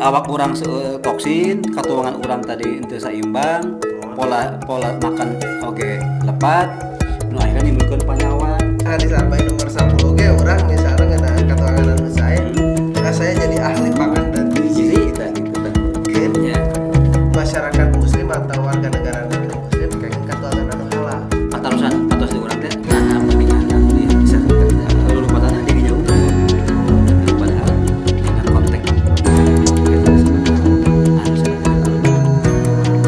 Awak urang seueur toksin, katuangan urang tadi henteu saimbang, pola pola makan oge lepat, nu akhirnya nimbulkeun panyawan. Hadis arba'in nomor 10 ge urang misalnya ngeunaan katuangan anu sae. Nah, saya jadi ahli pangan dan gizi. Gizi kita gitu kan. Mungkin Ya. masyarakat muslim atau warga negara anu muslim kenging katuangan anu halal. Patarosan patos di urang teh nah mendingan anu di bisa lulumpatan diri jauh. Padahal dengan konteks kita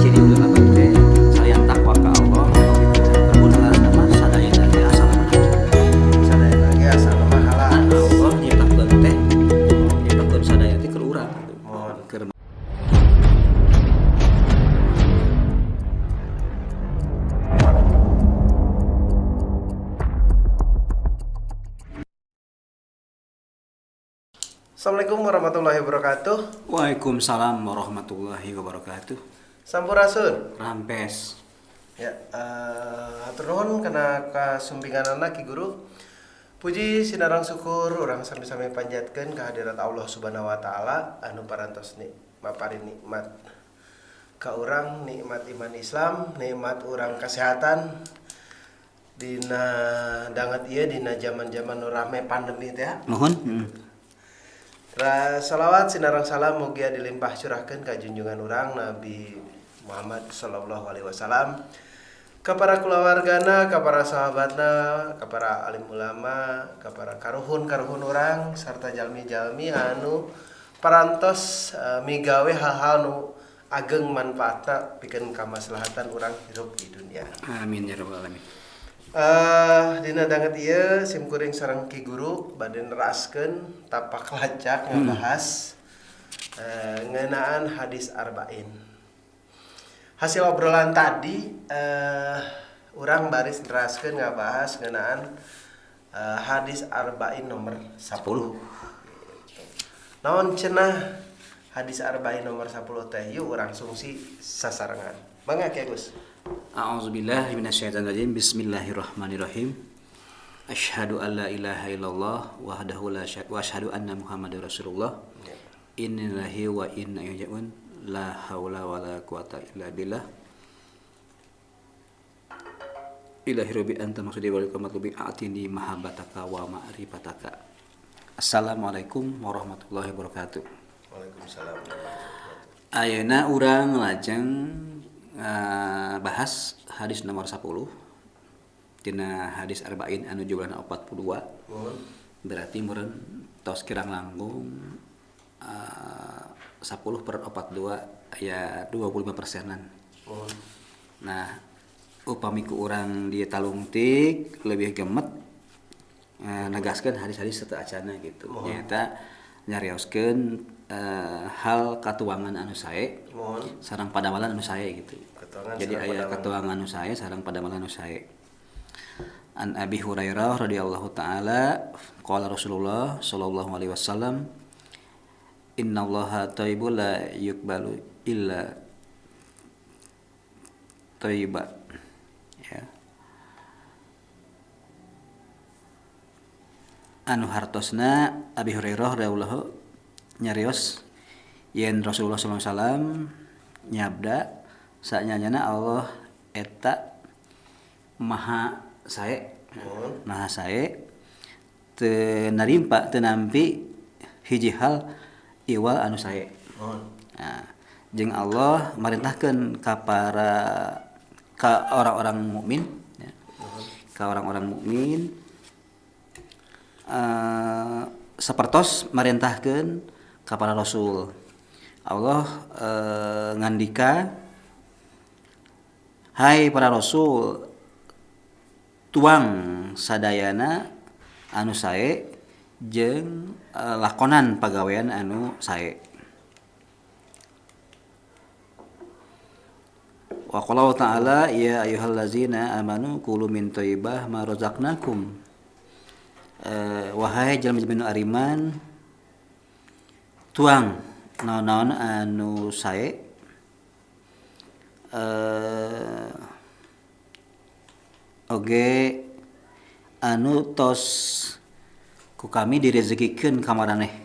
ciri ulama teh salian takwa ka Allah pun nama sadaya teh asal Sadaya lagi asal mah halal. Allah nyiptakeun teh nyiptakeun sadaya teh keur urang gitu. Mohon. Keur Assalamualaikum warahmatullahi wabarakatuh. Waalaikumsalam warahmatullahi wabarakatuh. Sampurasun. Rampes. Ya, hatur nuhun kana kasumpinganana Ki Guru. Puji sinarang syukur urang sami-sami panjatkeun kehadirat Allah Subhanahu wa taala anu parantos maparin nikmat ka urang, nikmat iman Islam, nikmat urang kesehatan dina danget ieu dina zaman-zaman nu rame pandemi teh. Nuhun. Salawat sinarang salam mugia dilimpah curahkeun ka junjungan urang Nabi Muhammad sallallahu alaihi wasallam, ka para kulawargana, ka para sahabatna, ka para alim ulama, ka para karuhun-karuhun urang sarta jalmi-jalmi anu parantos migawe hal-hal nu ageng manfaatna pikeun kamaslahatan urang hirup di dunia. Amin ya rabbal alamin. Dina danget ieu sim kuring sareng Ki Guru bade neraskeun tapak lacak ngabahas ngeunaan hadis arba'in. Hasil obrolan tadi urang baris neraskeun ngabahas ngeunaan hadis arba'in nomor 10. Gitu. Naon cenah hadis arba'in nomor 10 teh, yuk urang sungsi sasarengan. Mangga Ki Agus. A'udzubillahi minasyaitonirrajim. Bismillahirrahmanirrahim. Asyhadu an la ilaha illallah wahdahu la syarika wa asyhadu anna Muhammadar Rasulullah. Ya. Innalillahi wa inna ilaihi raji'un. La haula wala quwata illa billah. Ilahi rabbi anta maksudi wa matlubi a'tini mahabbataka wa ma'rifataka. Assalamualaikum warahmatullahi wabarakatuh. Waalaikumsalam warahmatullahi wabarakatuh. Ayeuna urang lajeng bahas hadis nomor 10 tina hadis arba'in anu jumlahna 42. Mohon. Berarti meureun tos kirang langkung 10 per 42 aya 25%-an. Mohon. Nah, upami ku urang dieu talungtik lebih gemet negaskeun hadis-hadis serta acana gitu. Mohon. Nyaeta nyarioskeun hal katuangan anu sae. Mohon. Sarang padamalan anu sae gitu. Katuangan Jadi sareng aya padamalan. katuangan anu sae sarang padamalan anu sae. An Abi Hurairah radhiyallahu taala qala Rasulullah sallallahu alaihi wasallam innallaha thayyibun la yuqbalu illa thayyiba. Ya. Anu hartosna Abi Hurairah radhiyallahu nyarios yen Rasulullah sallallahu alaihi wasallam nyabda sanyanyana Allah eta maha sae, maha sae teu narimpa teu nampi hiji hal iwal anu sae. Nah, jeung Allah marintahkeun ka para ka orang-orang mukmin ya. Ka orang-orang mukmin sapertos marintahkeun ka para rasul. Allah ngandika, hai para rasul, tuang sadayana anu sae jeung lakonan pagawean anu sae. Wa qala ta'ala ya ayyuhallazina amanu kulu min thayyibah ma razaqnakum. Wahai jalma-jalma nu ariman, tuang naon-naon anu sae, oge anu tos ku kami direzekikeun ka maraneh.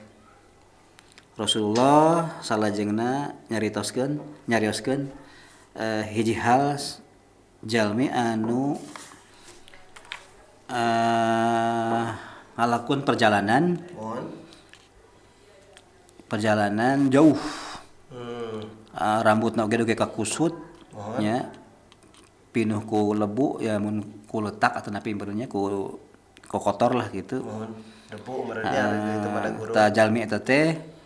Rasulullah salajengna nyarioskeun hiji hal jalmi anu ngalakuan perjalanan. Perjalanan jauh. Rambutna oge dugi ka kusut nya, pinuh ku lebu ya, mun ku letak atau napi nya ku kotor lah gitu. Debu meureun itu pada guru. Tah jalmi eta teh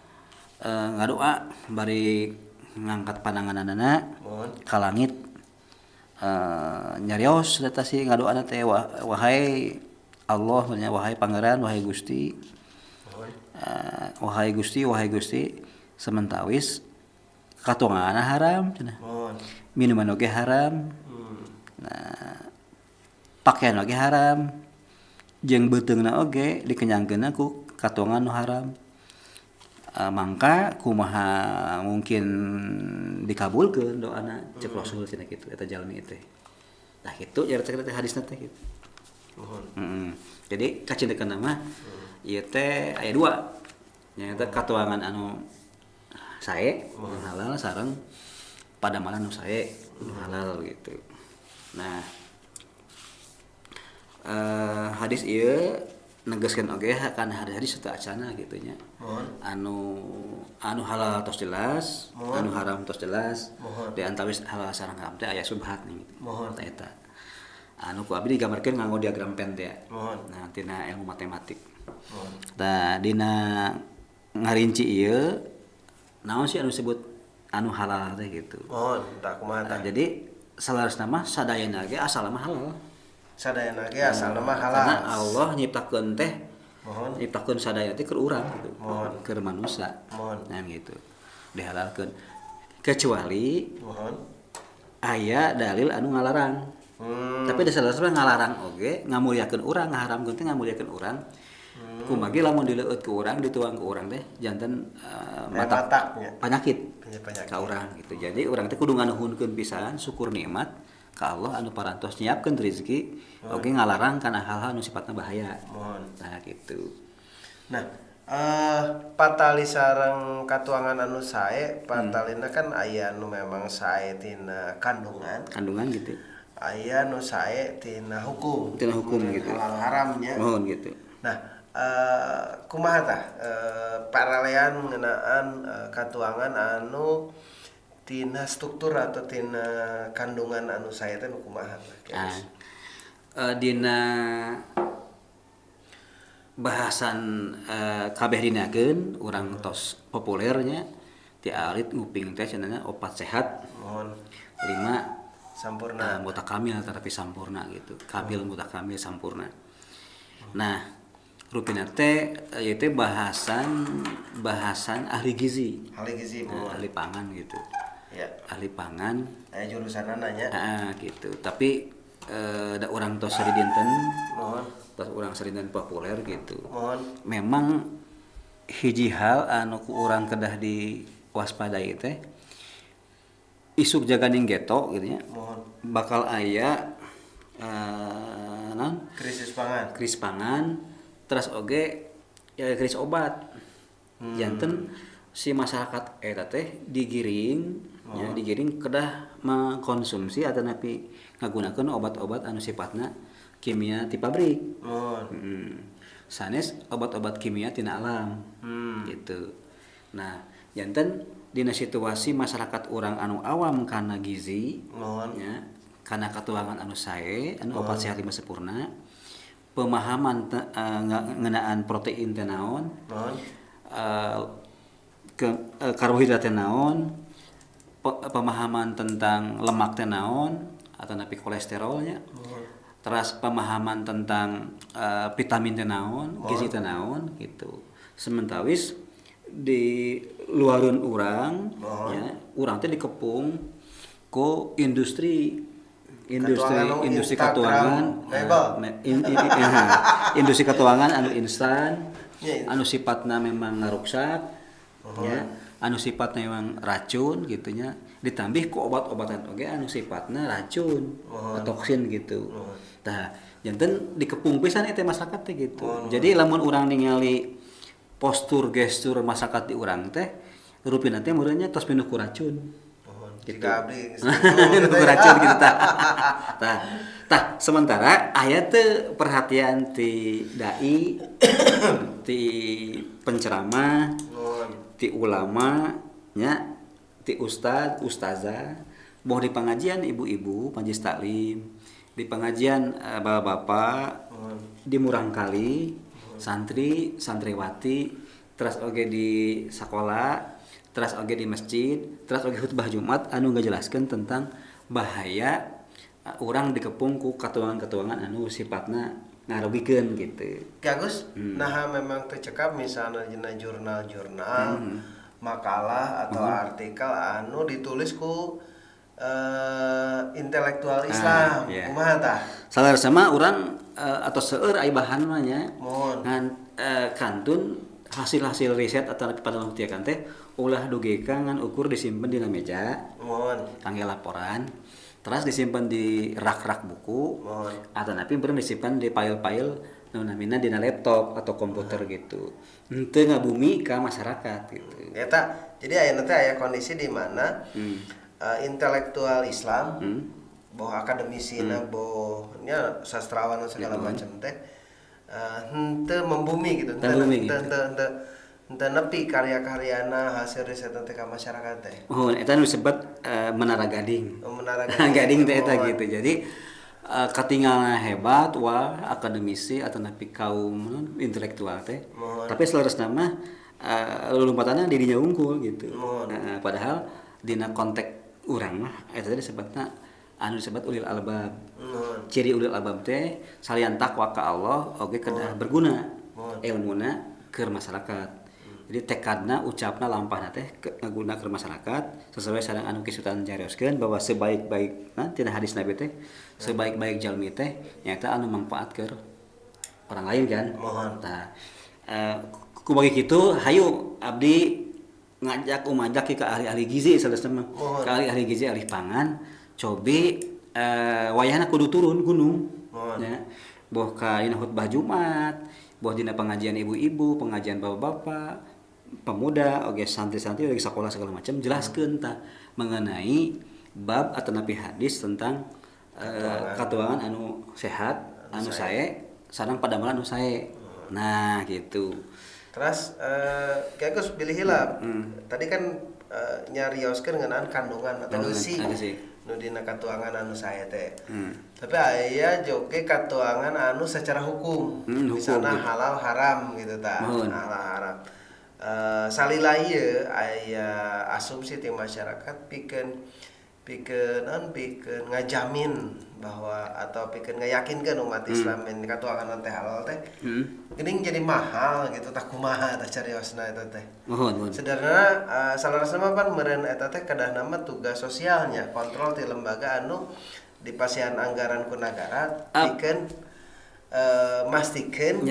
ngadoa bari ngangkat pandanganana ka langit, nyarios eta si ngadoana teh, wahai Allah, wahai Pangeran, wahai Gusti, wahai Gusti, wahai Gusti, sementawis katuanganna haram cenah, minuman oge haram, nah pakaian oge haram, jeung beuteungna oge dikenyangkeunna ku katuangan nu haram. Mangka kumaha mungkin dikabulkeun doana cek Rasul cenah kitu eta jalmi teh. Tah kitu nyaritakeun teh hadisna teh kitu. Jadi kacindekeun mah ieu teh aya dua. Nyaeta katuangan anu sae nu halal sareng padamalan nu sae nu halal gitu. Nah, hadis ieu negaskeun oge kana hadis-hadis teu acana gitu nya. Anu halal tos jelas, anu haram tos jelas. Di antawis halal sareng haram teh aya subhat nih gitu. Tah eta. Anu ku abdi digambarkeun nganggo diagram Venn teh. Nah, tina ilmu matematik. Tah dina ngarinci ieu naon sih anu disebut anu halal teh gitu. Tah kumaha tah? Jadi salarasna mah sadayana ge asalna mah halal. Sadayana ge asalna mah halal. Karena Allah nyiptakeun teh, nyiptakeun sadaya teh keur urang gitu. Keur manusia. Nah gitu. Dihalalkeun. Kecuali aya dalil anu ngalarang. Tapi dasar-dasarna ngalarang oge ngamulyakeun urang, ngaharamkeun teh ngamulyakeun urang. Kumagi lamun dileueut ku urang, dituang ku urang teh janten mata penyakit ka urang gitu. Jadi urang teh kudu nganuhunkeun pisan syukur nikmat ka Allah anu parantos nyiapkeun rezeki oge ngalarang kana hal-hal anu sifatna bahaya. Nah gitu. Nah, patali sareng katuangan anu sae, patalina kan aya anu memang sae tina kandungan. Kandungan gitu. Aya nu sae tina hukum. Tina hukum gitu. Halal haramnya. Mohon gitu. Nah, kumaha tah paralean ngeunaan katuangan anu tina struktur atau tina kandungan anu sae teh nu kumaha tah? Dina bahasan kabeh dinakeun urang tos populernya ti alit nguping teh cenah opat sehat. Mohon. 5 sampurna. Mutakamil tetapi sampurna gitu. Kamil mutakamil sampurna. Nah, rupina teh ieu teh bahasan ahli gizi. Ahli gizi, nah, ahli pangan gitu. Ya. Ahli pangan. Aya jurusanna nya. Heeh, gitu. Tapi da urang tos seri dinten. Mohon. Tos urang seri dinten populer gitu. Mohon. Memang hiji hal anu ku urang kedah diwaspadai teh isuk jaganing geto gitu nya. Mohon. Bakal aya naon? Krisis pangan. Krisis pangan terus oge ya krisis obat. Janten si masyarakat eta teh digiring ya, digiring kedah mengkonsumsi atau napi ngagunakeun obat-obat anu sifatna kimia ti pabrik. Sanes obat-obat kimia tina alam. Gitu. Nah, janten dina situasi masyarakat urang anu awam kana gizi, ya, kana katuangan anu sae, anu opat sehat lima sempurna, pemahaman ngeunaan protein teh naon, karbohidrat teh naon, pemahaman tentang lemak teh naon atau napi kolesterolnya, terus pemahaman tentang vitamin teh naon, gizi teh naon gitu. Sementawis di luareun urang, ya, urang teh dikepung ku industri katuangan, industri katuangan anu instan, anu sifatna memang ngaruksak, ya, anu sifatna memang racun gitunya, ditambih ku obat-obatan oge anu sifatna racun, toksin gitu. Tah, janten dikepung pisan eta masyarakat teh gitu. Jadi lamun urang ningali Postur gestur masyarakat di urang teh rupina teh meureunnya tos pinuh ku racun. Gitu. Jika abdi ku racun gitu tah. Tah, tah sementara aya teu perhatian ti dai, ti penceramah, ti ulama nya, ti ustad, ustazah, boh di pengajian ibu-ibu, majelis taklim, di pengajian bapak-bapak, di murangkali, santri, santriwati, terus oge di sekolah, terus oge di masjid, terus oge khutbah Jumat anu ngajelaskeun tentang bahaya urang dikepung ku katuangan-katuangan anu sifatna ngarugikeun gitu. Ki Agus, nah memang teu cekap misalna dina jurnal-jurnal, makalah atau artikel anu ditulis ku intelektual Islam. Kumaha tah? Salah sama urang atau seueur aya bahan mah nya. Ngan kantun hasil-hasil riset atau panelitian teh ulah dugeka ngan ukur disimpen dina meja. Kangge laporan. Terus disimpan di rak-rak buku. Atau napi beureum disimpan di file-file nu namina dina laptop atau komputer gitu. Henteu ngabumi ka masyarakat gitu. Eta jadi aya teh aya kondisi di mana intelektual Islam, boh akademisina, boh nya sastrawan segala macam teh henteu membumi gitu, henteu nepi karya-karyana hasil riset teh ka masyarakat teh. Oh, eta nu disebut menara gading. Oh, menara gading. Gading teh eta gitu. Jadi katingalna hebat wah akademisi atau nepi kaum intelektual teh. Tapi saleresna mah lulumpatanna di dinya unggul gitu. Nah, padahal dina konteks urang mah eta teh disebutna anu disebut ulil albab. Ciri ulil albab teh salian takwa ka Allah oge kedah berguna ilmuna keur masyarakat. Jadi tekadna, ucapna, lampahna teh ngaguna keur masyarakat sesuai sareng anu Ki Sultan jarioskeun bahwa sebaik-baikna tina hadis Nabi teh sebaik-baik jalmi teh nyaeta anu manfaat keur orang lain kan. Tah ku bagi kitu hayu abdi ngajak umajak ke ahli-ahli gizi saleresna mah. Ke ahli-ahli gizi ahli pangan cobi wayahna kudu turun gunung nya. Boh ka dina khutbah Jumat, boh dina pengajian ibu-ibu, pengajian bapak-bapak, pemuda, oge santri-santri oge sekolah segala macam jelaskeun tah mengenai bab atau napi hadis tentang katuangan anu sehat, anu sae, sareng padamelan anu sae. Nah, gitu. Terus Ki Agus bilih hilap. Tadi kan nyarioskeun ngeunaan kandungan atau eusi nu dina katuangan anu sae teh. Tapi aya joge katuangan anu secara hukum. Misalna gitu. Halal haram gitu tah. Halal haram. Salila ieu aya asumsi ti masyarakat pikeun pikeun ngajamin bahwa atau pikeun ngayakinkeun umat Islam ini katuangan teh halal teh. Geuning jadi mahal gitu tah kumaha tah cariosna eta teh. Mohon. Sederhana saleresna mah pan meureun eta teh kedahna mah tugas sosialnya kontrol ti lembaga anu dipasihan anggaran ku nagara pikeun mastikeun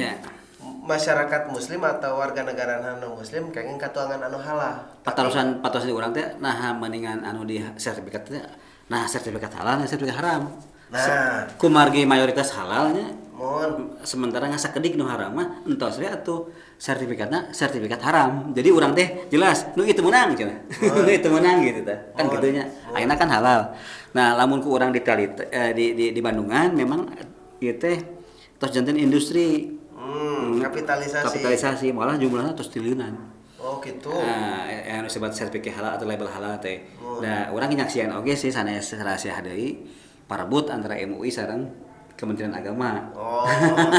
masyarakat muslim atau warga negara anu muslim kenging katuangan anu halal. Patarosan di urang teh nah mendingan anu di sertifikat teh nah sertifikat halal nah sertifikat haram. Nah, kumargi mayoritas halalnya. Mohon sementara ngasakedik nu haram mah entos we atuh sertifikatna sertifikat haram. Jadi urang teh jelas nu itu meunang cenah. Nu itu meunang gitu tah. Kan kitu nya. Ayeuna kan halal. Nah, lamun ku urang di di Bandungan memang ieu teh tos janten industri kapitalisasi malah jumlahnya terus triliunan. Oh gitu. Nah, yang disebut sertifikat halal atau label halal teh. Nah, urang nyaksian oge sih sanes rahasia deui parebut antara MUI sareng Kementerian Agama. Oh.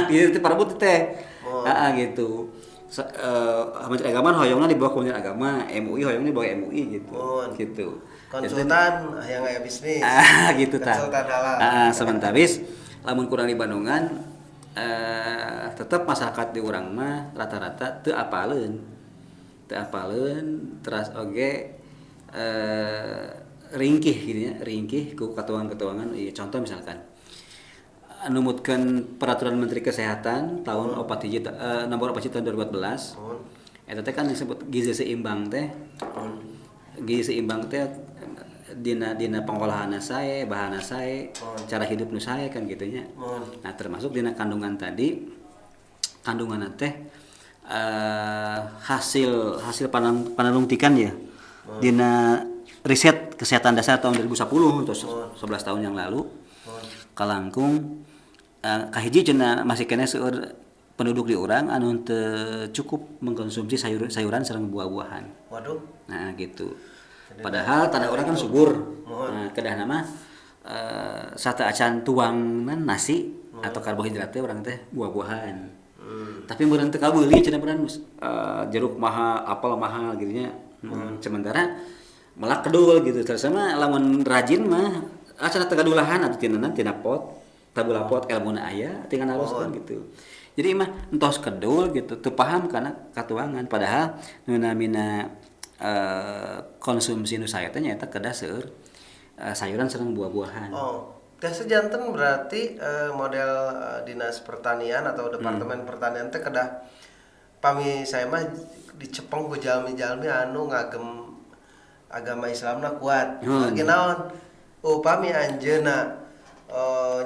Gitu teh parebut teh. Heeh gitu. Kementerian Agama hoyongna di bawah Kementerian Agama, MUI hoyongna di bawah MUI gitu. Gitu. Konsultan yang aya bisnis. Ah gitu tah. Konsultan halal. Heeh, sementara lamun kurang di Bandungan tetap masyarakat di urang mah rata-rata teu apaleun teras oge ringkih gitu nya, ringkih ku katuangan-katuangan. Iya, contoh misalkan numutkeun peraturan Menteri Kesehatan tahun nomor 4 tahun 2014. Eta teh kan disebut gizi seimbang teh. Gizi seimbang teh dina pengolahanna sae, bahanna sae, cara hidup nu sae kan gitu nya. Nah, termasuk dina kandungan tadi, kandungan teh Hasil hasil panalungtikan ya dina riset kesehatan dasar tahun 2010 atau 11 tahun yang lalu kalangkung kahiji cenah masih keneh seueur penduduk di urang anu teu cukup mengkonsumsi sayuran sareng buah-buahan. Waduh. Nah gitu. Padahal tanah urang kan subur. Nah, kedahna mah sateuacan tuangan nasi atau karbohidrat teh urang teh buah-buahan. Tapi meureun teu kabeuli cenah meureun jeruk mahal, apel mahal gitu nya. Sementara melak kedul gitu. Terus sama lamun rajin mah cenah teu kadulahan atuh tina tina pot, tabulapot elmuna aya tinggal naroskeun gitu. Jadi mah entos kedul gitu, teu paham kana katuangan padahal nu namina konsumsi nu sae teh nyaeta kedah seueur sayuran sareng buah-buahan. Oh, tiasa janten berarti model Dinas Pertanian atau Departemen Pertanian teh kedah pami saya mah dicepeng ku jalmi-jalmi anu ngagem agama Islamna kuat. Lagi naon? Upami anjeunna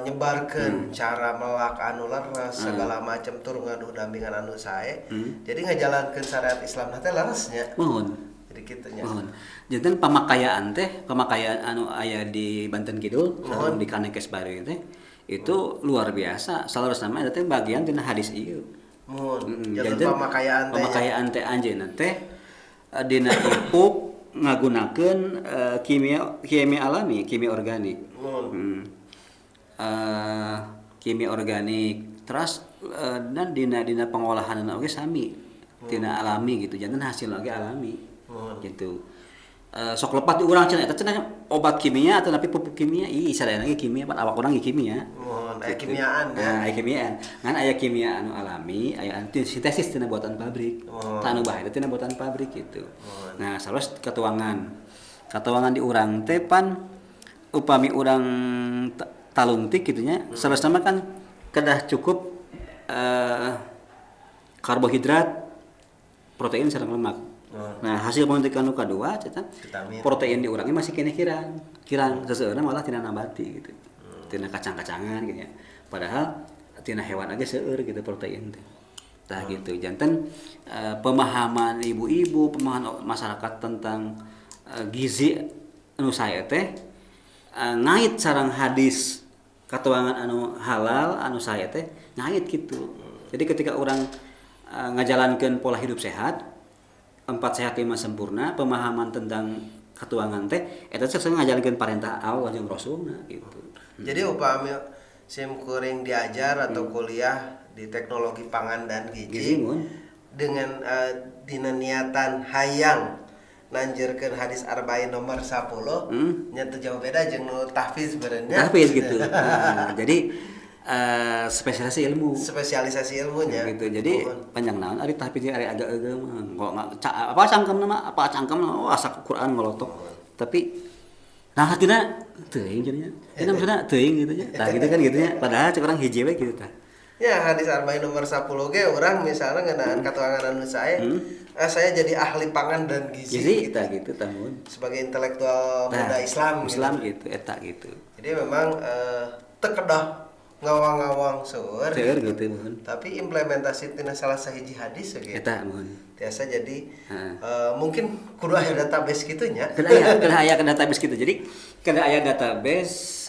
nyebarkeun cara melak anu leres segala macam tur ngaduh dampingan anu sae. Jadi ngajalankeun syariat Islam teh leresnya. Mohon. Jadi kitu nya. Mohon. Janten pamakayaan teh, pamakayaan anu aya di Banten Kidul, sareng di Kanekes Baru teh itu luar biasa. Salarosna mah eta teh bagian tina hadis ieu. Mohon. Janten pamakayaan teh. Pamakayaan teh anjeunna teh dina ipuk ngagunakeun kimia kimia alami, kimia organik. Kimia organik terus dan dina dina pengolahan oge sami tina alami gitu janten hasil oge alami gitu. Sok lepat di urang cenah eta cenah obat kimia atau tapi pupuk kimia ih sadayana ge kimia pan awak urang ge kimia. Mohon aya kimiaan ya. Nah, aya kimiaan. Ngan aya kimia anu alami, aya anu sintesis tina buatan pabrik. Tah anu bahaya tina buatan pabrik gitu. Nah, salos katuangan. Katuangan di urang teh pan upami urang talungtik gitu nya, salosna mah kan kedah cukup karbohidrat, protein sareng lemak. Nah, hasil penelitian nu kadua cenah protein di urangnya masih keneh kirang. Kirang seseueurna malah tina nabati gitu. Tina kacang-kacangan gitu ya. Padahal tina hewan aja seueur gitu protein teh. Tah gitu. Janten pemahaman ibu-ibu, pemahaman masyarakat tentang gizi anu sae teh ngait sareng hadis katuangan anu halal anu sae teh ngait gitu. Jadi ketika orang ngajalankeun pola hidup sehat, 4 sehat 5 sempurna, pemahaman tentang katuangan teh eta teh ngajalankeun parentah Allah jeung Rasulna gitu. Jadi upami sim kuring diajar atau kuliah di teknologi pangan dan gizi dengan dina niatan hayang nanjurkeun hadis arba'in nomor 10 nya teu jauh beda jeung nu tahfiz beureunya. Tahfiz gitu. Nah, jadi spesialisasi ilmu. Spesialisasi ilmunya. Gitu. Jadi panjang naon ari tahfiz ari agak-agak mah apa cangkem mah apa cangkem oh asa Quran ngolotok. Tapi nah hatina teuing jadinya. Dina maksudna teuing gitu nya. Tah gitu kan gitu nya. Padahal cek urang hiji we gitu tah. Ya hadis arba'in nomor 10 ge urang misalnya ngeunaan katuangan anu sae. Saya jadi ahli pangan dan gizi. Gizi gitu gitu tamun. Sebagai intelektual muda Islam Islam gitu eta gitu. Jadi memang teu kedah ngawang-ngawang seueur gitu muhun. Tapi implementasi tina salah sahiji hadis ge eta muhun. Tiasa jadi mungkin kudu aya database kitu nya. Kedah aya database kitu. Jadi kedah aya database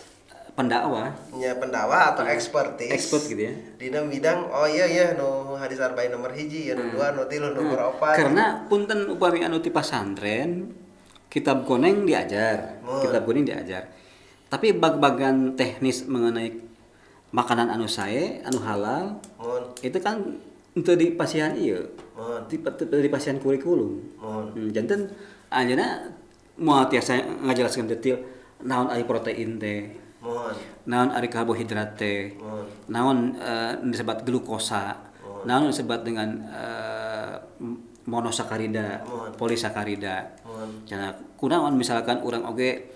pendakwah. Nya pendakwah atau expertise. Expert gitu ya. Dina bidang oh iya iya nu hadis arba'in nomor 1, ya nu 2, nu 3, nomor 4. Karena punten upami anu ti pasantren kitab koneng diajar, kitab kuning diajar. Tapi bag-bagan teknis mengenai makanan anu sae, anu halal, itu kan teu dipasihan ieu. Teu dipasihan kurikulum. Janten anjeunna moal tiasa ngajelaskeun detail naon ari protein teh. Naon ari karbohidrat teh, naon disebut glukosa, naon disebut dengan monosakarida, polisakarida. Cenah kunaon misalkan urang oge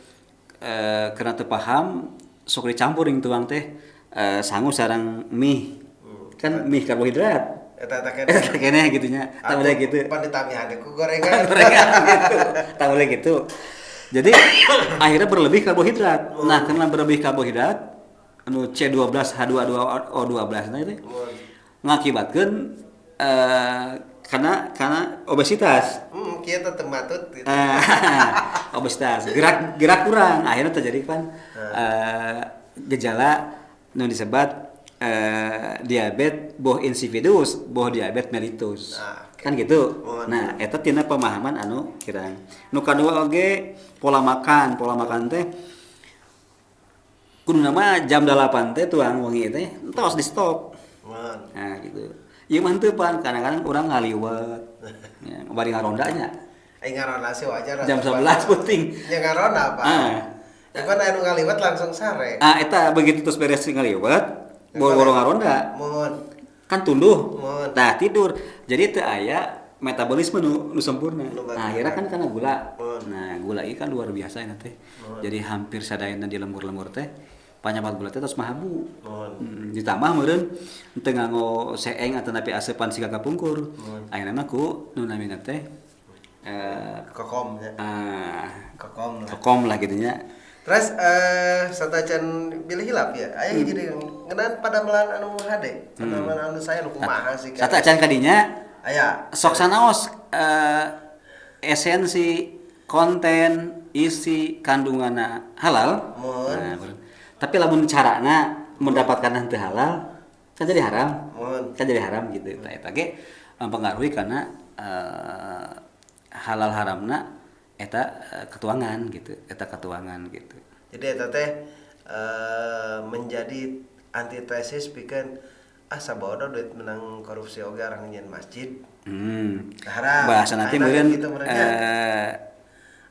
karena teu paham sok dicampur jeung tuang teh sangu sareng mie. Kan mie karbohidrat. Eta keneh gitu nya. Tah boleh gitu. Pan ditamihan ku gorengan. Gorengan gitu. Tah boleh gitu. Jadi akhirnya berlebih karbohidrat. Nah, karena berlebih karbohidrat anu C12H22O12 nah itu ngakibatkeun Karena obesitas. Kieu teh teu matut gitu. Obesitas, gerak gerak kurang, akhirnya terjadi kan gejala nu disebut diabetes boh insipidus, boh diabetes mellitus. Nah, oke. Kan gitu. Mohon. Nah, eta tina pemahaman anu kirang. Nu kadua oge pola makan teh kudu nama jam 8 teh tuang wengi teh entos di stop. Mohon. Nah, gitu. Ieu mah henteu pan, kadang-kadang urang ngaliwet. Ya, bari ngarondanya. Ai ngaronda sih wajar. Jam 11 penting. Ya ngaronda, Pak. Ah. Ya kan anu ngaliwet langsung sare. Ah, eta begitu terus beres ngaliwet, boro-boro ngaronda. Mohon. Kan tunduh. Mohon. Nah, tidur. Jadi teu aya metabolisme nu sempurna. Nu Nah, akhirnya kan karena gula. Mohon. Nah, gula ini kan luar biasa ya teh. Jadi hampir sadayana di lembur-lembur teh panyawat gula teh tos mahabu. Mohon. Ditambah meureun teu nganggo seeng atau napi aseupan siga kapungkur. Ayeuna mah ku nu namina teh Kokom nya. Kokom lah. Kokom lah gitu nya. Terus satacan bilih hilap ya. Aya hiji deui ngeunaan padamelan anu hade. Padamelan anu saya nu kumaha sih kan. Satacan kadinya Aya. sok sanaos esensi konten isi kandunganna halal. Mohon. Nah, tapi lamun carana mendapatkan henteu halal kan jadi haram. Mohon. Kan jadi haram gitu. Tah eta ge mempengaruhi karena halal haramna eta ketuangan gitu, eta ketuangan gitu. Jadi eta teh menjadi antitesis pikeun sabodo duit menang korupsi oge arang nyieun masjid. Haram. Bahasa nanti Ayeuna meureun gitu meureun nya.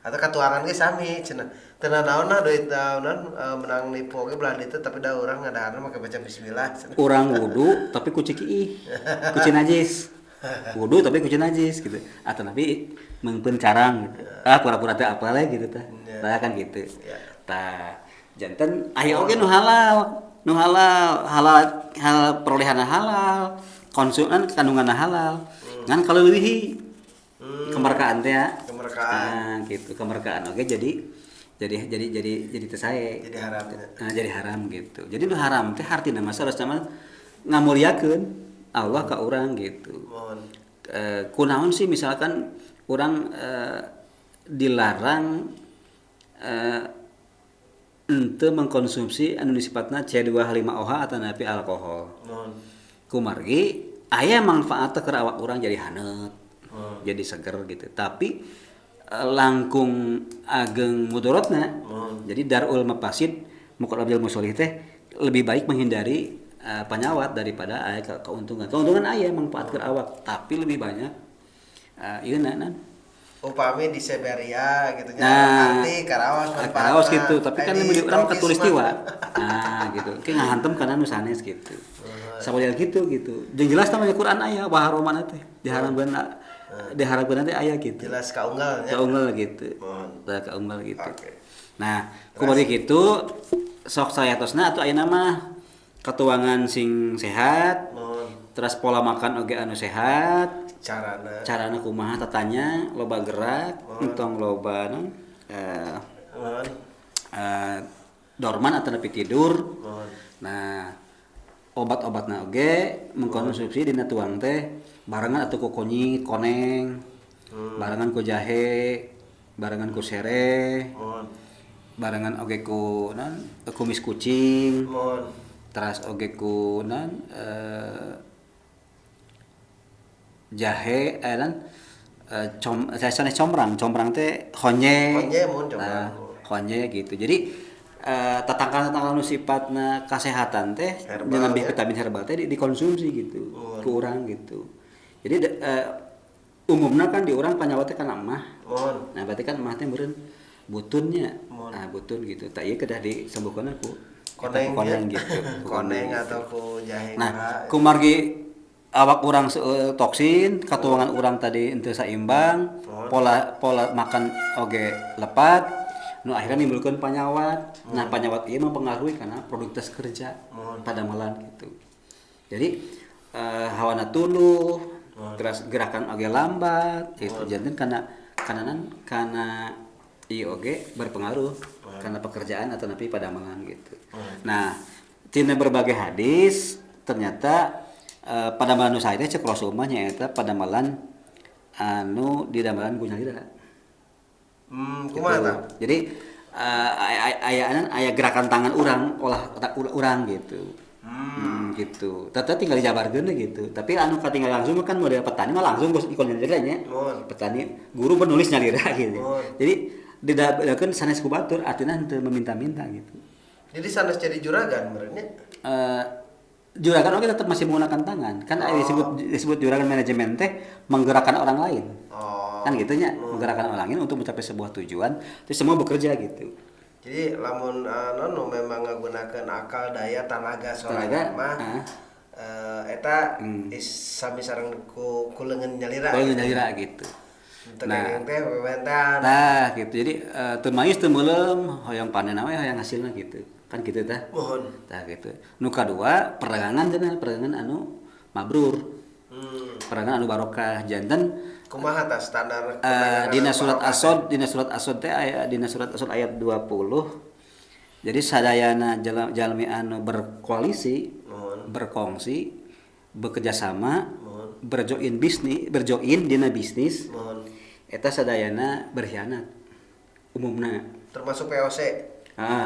Atau katuangan ge sami cenah. Teu naon duit naonan menang nipu oge belah ditu tapi da urang ngadaharna make baca bismillah cenah. Urang wudu tapi ku cikiih, ku najis. Wudu tapi ku najis gitu. Atau tapi meungpeun carang gitu. Ah pura-pura teh apal gitu tah. Tah kan gitu. Tah janten aya oge nu halal, nu halal, halal halal perolehanna halal, konsumen kandunganna halal. Ngan kalau leuwihi kemerkaan teh ya. Kemerkaan. Nah, gitu, kemerkaan oge jadi teu sae. Jadi haram. Nah, jadi haram gitu. Jadi nu haram teh hartina mah saurasna mah ngamuliakeun Allah ka urang gitu. Mohon. Kunaon sih misalkan urang dilarang henteu mengkonsumsi anu disifatna C2H5OH atau napi alkohol. Mohon. Kumargi aya manfaatna keur awak urang jadi haneut, jadi seger gitu. Tapi langkung ageng mudorotna. Jadi darul mafasid muqaddabil musolih teh lebih baik menghindari panyawat daripada aya keuntungan. Keuntungan aya manfaat keur awak, tapi lebih banyak ieu na. Upami di Siberia gitu nya. Nah, arti karaos manfaatna. Karaos gitu, tapi kan Di lebih urang tropis katulistiwa. mah. Nah, gitu. Ke ngahantem kana nu sanes gitu. Samodel gitu gitu. Jeung jelas namanya Quran aya waharomana teh. Diharamkeun diharapkeun teh aya gitu. Jelas kaunggal nya. Kaunggal gitu. Mohon. Tah kaunggal gitu. Oke. Nah, kumaha kitu sok sayatosna atuh ayeuna mah katuangan sing sehat. Mohon. Terus pola makan oge anu sehat. Carana kumaha tatanya loba gerak, entong loba non dorman atau nepi tidur. Mohon. Nah, obat-obatna oge mengkonsumsi dina tuang teh barengan atau ku konyit, koneng, barengan ku jahe, barengan ku sereh, barengan oge ku non kumis kucing, teras oge ku non jahe non saya sanes combrang, combrang teh honye. Honye mun combrang. Nah, honye gitu. Jadi tatangkalan-tatangkalan nu sifatna kasehatan teh herbal, dengan ya? Vitamin herbal teh dikonsumsi gitu ke urang gitu. Jadi umumna kan di urang panyawat teh kana emah. Nah, berarti kan emah teh meureun butunnya. Nah, butun gitu. Tah ieu kedah disembuhkeun ku koneng, koneng gitu. Koneng atau ku jahe. Nah, kumargi awak urang toksin, katuangan urang tadi henteu saimbang, pola makan oge lepat, nu akhirnya nimbulkeun panyawat. Nah, panyawat ieu mempengaruhi karena produktivitas kerja padamelan gitu. Jadi hawana tuluh, terus gerakan oge lambat gitu. Janten kana ieu oge berpengaruh karena pekerjaan atau nepi padamelan gitu. Nah, tina berbagai hadis ternyata Padamelan nu sae teh cek Rasul mah nyaeta padamelan anu didamelan ku nyalira. Kumaha Gitu. tah? Jadi aya gerakan tangan urang, olah otak urang gitu. Gitu. Tetep tinggal dijabarkeun gitu. Tapi anu katinggal langsung mah kan model petani mah langsung geus ikon nyalira nya. Petani guru penulis nyalira gitu. Jadi didabeulkeun sanes ku batur artinya henteu meminta-minta gitu. Jadi sanes jadi juragan meureun nya. Juragan oke tetap masih menggunakan tangan. Kan disebut juragan manajemen teh menggerakkan orang lain. Kan gitu nya, menggerakkan orang lain untuk mencapai sebuah tujuan, terus semua bekerja gitu. Jadi lamun nu memang ngagunakeun akal daya tanaga sorangan mah eta sami sareng ku leungeun nyalira. Ku leungeun nyalira gitu. Nah, teh wewentan. Nah, gitu. Jadi teu manis teu meuleum, hoyong panen we hoyong hasilna gitu. Kan gitu tah. Mohon. Tah gitu. Nu kadua perdagangan cenah, perdagangan anu mabrur. Perdagangan anu barokah janten kumaha tah standar dina surat As-Sad, dina surat As-Sad teh aya dina surat As-Sad ayat 20. Jadi sadayana jalmi anu berkoalisi, berkongsi, bekerja sama, berjoin bisnis, berjoin dina bisnis. Eta sadayana berkhianat umumna. Termasuk POC.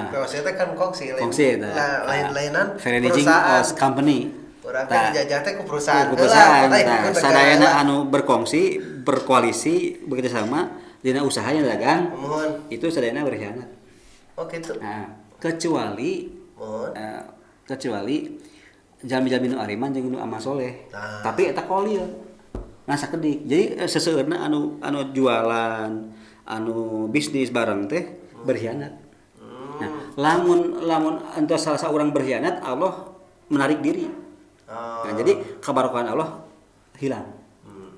POC teh kan kongsi, kongsi eta. Lain-lainan perusahaan company. Urang teh dijajah teh ku perusahaan. Ku perusahaan. Nah, sadayana anu berkongsi, berkoalisi, bekerja sama dina usaha yang dagang. Itu sadayana berkhianat. Oh gitu. Nah, kecuali kecuali jalmi-jalmi nu ariman jeung nu amal soleh. Tapi eta kolil. Nah sakedik. Jadi seseueurna anu jualan, anu bisnis bareng teh berkhianat. Nah, lamun entos salah seorang berkhianat, Allah menarik diri. Nah, jadi kebarokahan Allah hilang.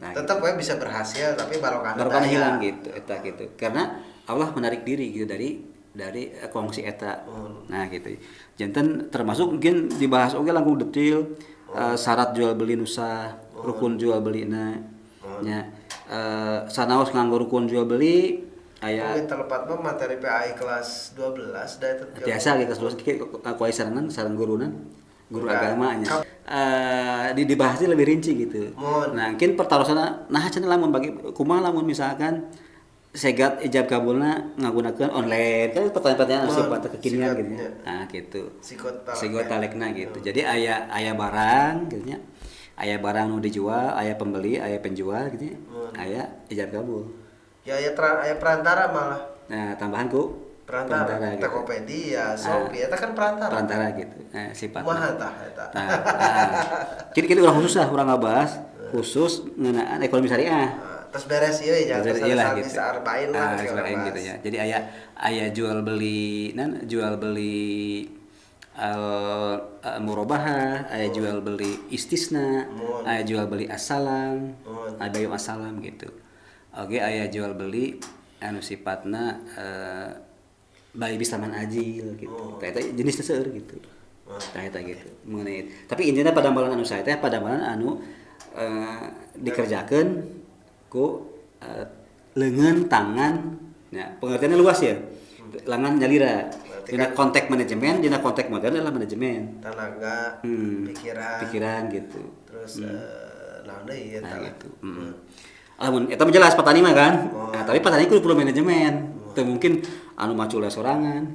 Nah, tetap gitu. Bisa berhasil tapi barokahnya hilang gitu, eta gitu. Karena Allah menarik diri gitu dari kongsi eta. Nah, gitu. Janten termasuk mungkin dibahas oge langkung detail syarat jual beli nusa, rukun jual belina. Nya sanaos nganggo rukun jual beli aya terlepat mah materi PAI kelas 12 da eta biasa ge kelas 12 kieu kuai sarangan sareng guruna. Guru agamanya dibahasnya lebih rinci gitu. Nah, mungkin pertarosanna nah cenah lamun bagi kumaha lamun misalkan segat ijab kabulna ngagunakeun online kan pertanyaan-pertanyaan sifat kekinian gitu. Nah, gitu. Sigot talekna gitu. Jadi aya barang gitu nya. Aya barang nu dijual, aya pembeli, aya penjual gitu nya. Aya ijab kabul. Ya aya perantara malah. Nah, tambahan ku perantara gitu. Tokopedia, Shopee, eta kan perantara. Perantara gitu. Nah, sifatna. Kumaha tah eta? Nah, kini urang khusus lah, urang ngabahas khusus ngeunaan ekonomi syariah. Terus beres ieu ya, terus gitu. Arba'in lah gitu ya. Jadi aya jual beli, nan jual beli murabahah, aya jual beli istisna, aya jual beli assalam, aya bayu assalam gitu. Oke, aya jual beli anu sifatna bayi bisaman ajil gitu. Eta jenisnya seueur gitu. Tah eta gitu. Mengenai tapi intinya padamelan anu sae teh padamelan anu dikerjakeun ku leungeun tangan ya, pengertiannya luas ya. Lengan nyalira. Dina kontak manajemen, dina kontak modern adalah manajemen. Tenaga, pikiran gitu. Terus naon deui eta gitu. Lamun eta mah jelas petani mah kan. Nah, tapi petani kudu perlu manajemen. Teu mungkin anu macul sorangan.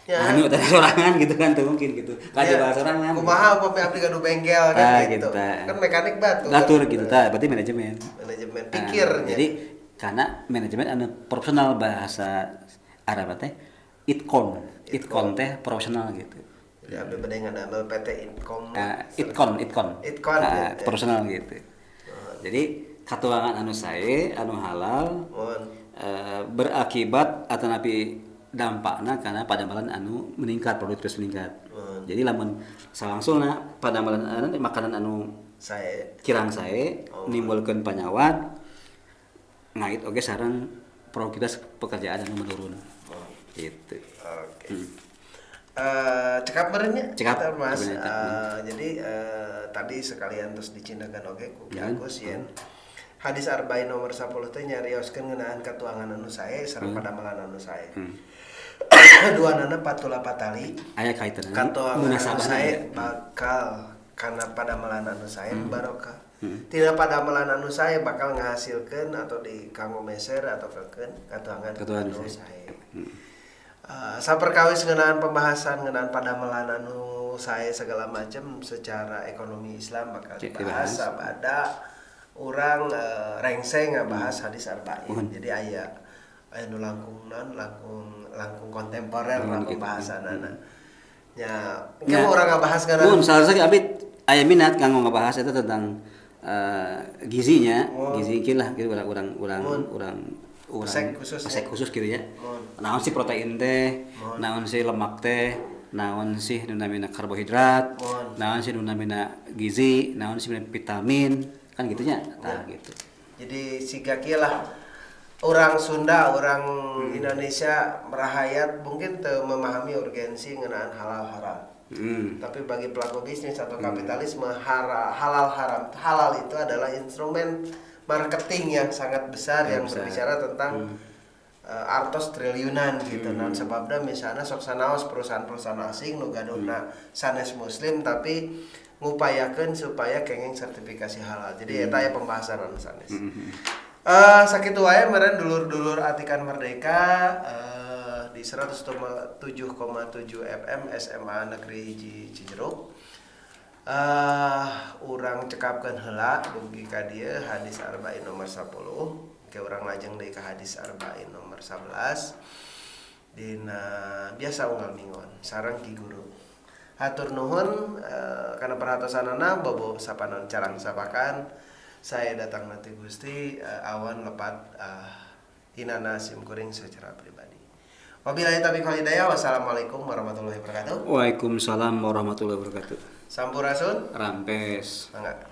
Ya. Anu teh sorangan gitu kan teu mungkin gitu. Kajual sorangan. Kumaha upami abdi gaduh bengkel kan gitu. Kan mekanik batur. Batur gitu tah, berarti manajemen. Manajemen pikirnya. Jadi karena manajemen anu profesional bahasa Arab teh itkon. Itkon teh profesional gitu. Jadi abdi bade ngadamel PT Itkom. Itkon. Itkon profesional gitu. Jadi katuangan anu sae anu halal. Berakibat atau napi dampakna karena padamelan anu meningkat, produktivitas meningkat. Jadi lamun salangsulna padamelan anu makanan anu sae kirang sae nimbulkeun panyawat ngait oge sareng produktivitas pekerjaan anu menurun. Gitu. Oke. Cekap meureun nya? Cekap. Mas. Jadi tadi sekalian terus dicindakan oge ku Ki Agus yen. Hadis Arba'in nomor 10 teh nyarioskeun ngeunaan katuangan anu sae sareng padamelan anu sae. Duanana patula patali. Aya kaitanna. Katuangan anu sae bakal Karena padamelan anu sae barokah. Tina padamelan anu sae bakal ngahasilkeun atau di kanggo meser atau kekeun katuangan Katuangan anu sae. Sae. Saperkawis ngeunaan pembahasan ngeunaan padamelan anu sae segala macam secara ekonomi Islam bakal dibahas dibahas. Sabada urang rengse ngabahas hadis arba'in. Muhun. Jadi aya aya nu langkung non langkung langkung kontemporer lah Muhun gitu. Pembahasanana. Nya, Ya. engke urang ngabahas kana. Mun salah satu abdi aya minat kanggo ngabahas itu tentang gizinya, gizi kieu lah gitu urang urang urang urang urang Pesek khusus pesek ya. Khusus gitu ya. Mun. Naon sih protein teh, naon sih lemak teh, naon sih nu namina karbohidrat, Mun. Naon sih nu namina gizi, naon sih nu vitamin, kan gitu nya. Tah gitu. Jadi siga kieu lah orang Sunda, orang Indonesia merahayat mungkin teu memahami urgensi ngeunaan halal haram. Tapi bagi pelaku bisnis atau kapitalisme halal haram, halal itu adalah instrumen marketing yang sangat besar yang Besar. Berbicara tentang artos triliunan gitu. Nah, sebabnya misalnya sok sanaos perusahaan-perusahaan asing nu gaduhna sanes muslim tapi ngupayakeun supaya kenging sertifikasi halal. Jadi eta aya pembahasan anu sanes. Sakitu wae meureun dulur-dulur Atikan Merdeka di 107,7 FM SMA Negeri Hiji Cijeruk. Urang cekapkeun heula dugi ka dieu hadis arba'in nomor 10. Ke urang lajeng deui ka hadis arba'in nomor 11 dina biasa unggal minggon sareng Ki Guru. Hatur nuhun kana perhatosanana, bobo sapanon carang sapakan. Saya datang nanti Gusti awan lepat hinana sim kuring secara pribadi. Wabillahi taufiq wal hidayah. Wassalamualaikum warahmatullahi wabarakatuh. Waalaikumsalam warahmatullahi wabarakatuh. Sampurasun. Rampes. Mangga.